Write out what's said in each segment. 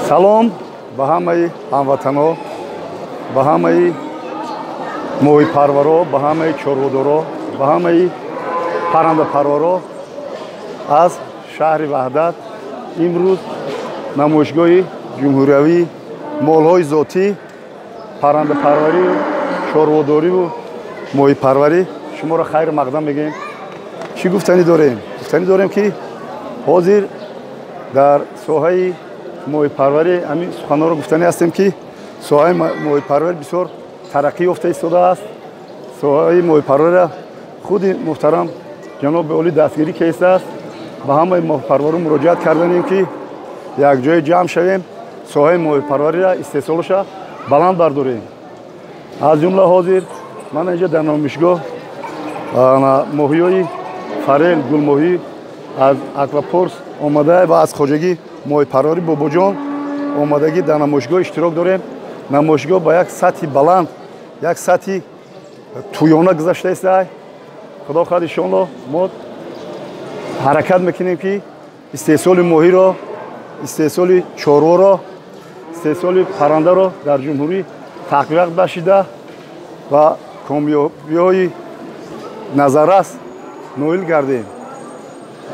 Салом ба ҳамаи ҳамватанҳо, ба ҳамаи моҳипарваро, ба ҳамаи чорводоро, ба ҳамаи паррандапарваро аз шаҳри Ваҳдат. Имрӯз намоишгоҳи ҷумҳуриявии молҳои зотӣ, паррандапарварию чорводориву моҳипарварӣ шуморо хайру мақдам мегӯем. Чӣ гуфтанӣ дорем? Гуфтанӣ дорем, ки ҳозир дар соҳаи моҳипарварӣ ҳамин суханҳоро гуфтанӣ ҳастем, ки соҳаи моҳипарварӣ бисёр тараққӣ ёфта истодааст. Соҳаи моҳипарвариро худи муҳтарам ҷаноби олӣ дастгирӣ кардааст. Ба ҳамаи моҳипарварон муроҷиат карданем, ки якҷоя ҷамъ шавем, соҳаи моҳипарвариро истеҳсолаша баланд бардорем. Аз ҷумла ҳозир ман инҷа дар намоишгоҳ моҳиҳои форел, гулмоҳӣ аз Аквапорс омада ва аз хоҷагӣ моҳипарварӣ Бобоҷон омадагӣ дар намоишгоҳ иштирок дорем. Намоишгоҳ ба як сатҳи баланд, як сатҳи тӯёна гузашта истад. Худо хоҳад, иншоалло, мо ҳаракат мекунем, ки истеҳсоли моҳиро, истеҳсоли чорворо, истеҳсоли паррандаро дар ҷумҳурӣ тақвият бахшида ва комёбиҳои назаррас ноил гардем.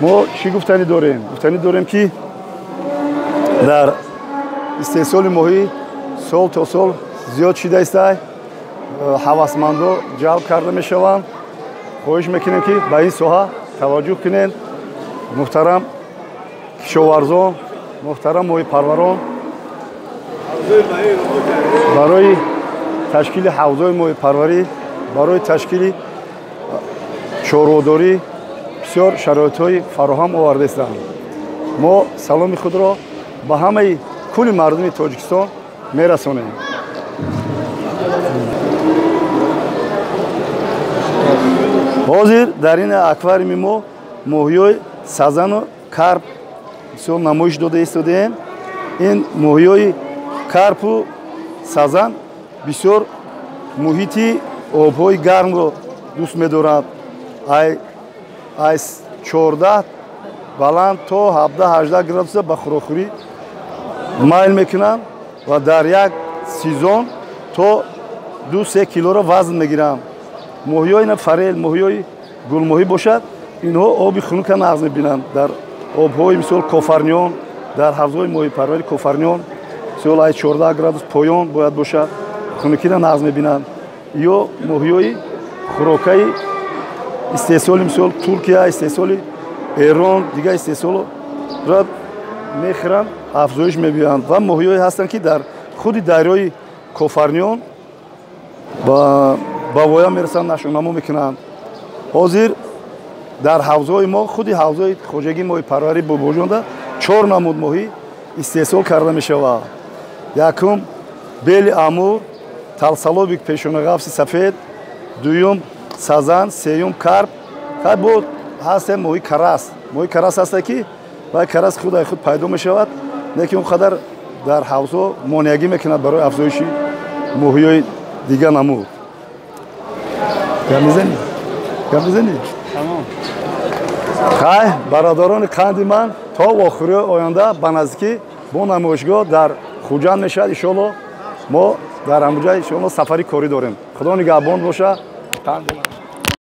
Мо чӣ гуфтанӣ дорем? Гуфтанӣ дорем, ки дар истеҳсоли моҳӣ сол то сол зиёд шида истад, ҳавасмандо ҷалб карда мешаванд. Хоҳиш мекунем, ки ба ин соҳа таваҷҷӯҳ кунед. Муҳтарам кишоварзон, муҳтарам моҳипарварон, барои ташкили ҳавзҳои моҳипарварӣ, барои ташкили чорводорӣ бисёр шароитҳои фароҳам овардаистанд. Мо саломи худро ба ҳамаи кулли мардуми Тоҷикистон мерасонем. Ҳозир дар ин аквариуми мо моҳиҳои сазану карп бисёр намоиш дода истодаем. Ин моҳиҳои карпу сазан бисёр муҳити обҳои гармро дӯст медоранд. Аз 14 баланд то 17-18 градуса ба хӯрокхӯрӣ майл мекунанд ва дар як сезон то 2-3 килоро вазн мегиранд. Моҳиҳои на форел, моҳиҳои гулмоҳӣ бошад, инҳо оби хунука нағз мебинанд. Дар обҳои мисол Кофарниён, дар ҳавзҳои моҳипарвари Кофарниён мисол аз 14 градус поён бояд бошад, хунукиро нағз мебинанд. Ё моҳиҳои хӯрокаи истеҳсоли мисол Туркия, истеҳсоли Эрон, дигар истеҳсолро мехӯранд, афзоиш мебиёянд. Ва моҳиҳое ҳастанд, ки дар худи дарёи Кофарниён ба воя мерасанд, нашъунамо мекунанд. Ҳозир дар ҳавзҳои мо, худи ҳавзҳои хоҷагии моҳипарварии Бобоҷонда 4 намуд моҳӣ истеҳсол карда мешавад. Якум бели амур, талсалобик пешонағафси сафед, дуюм сазан, сеюм карп. Бо ҳаст моҳи карас. Моҳи карас ҳаста, ки вай карас худ аз худ пайдо мешавад, лекин он қадар дар ҳавзҳо монеагӣ мекунад барои афзоиши моҳиҳои дигар намуд. Гап мезанӣ? Гап мезанӣ? Хай, бародарони қанди ман, то охири оянда ба наздикӣ бо намоишгоҳ дар Хуҷанд мешавад, иншоалло. Мо дар ҳамуҷа иншоалло сафари корӣ дорем. Худо нигаҳбон боша. Қанди ман.